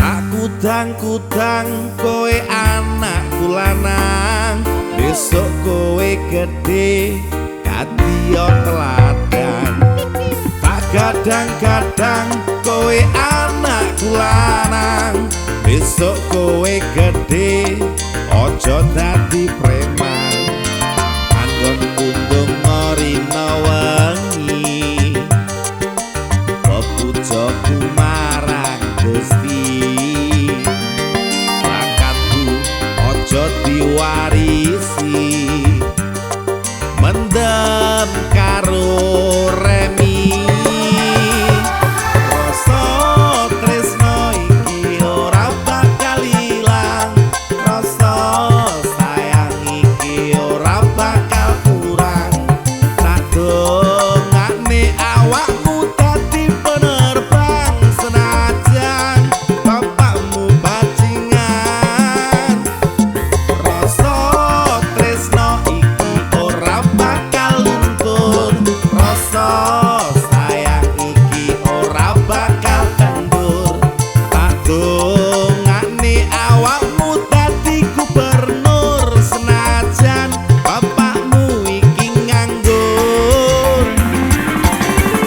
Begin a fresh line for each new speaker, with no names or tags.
Tak kudang-kudang kowe anakku lanang, besok kowe gedhe dadiya teladan. Tak gadang-gadang kowe anakku lanang, besok kowe gedhe aja dadi preman.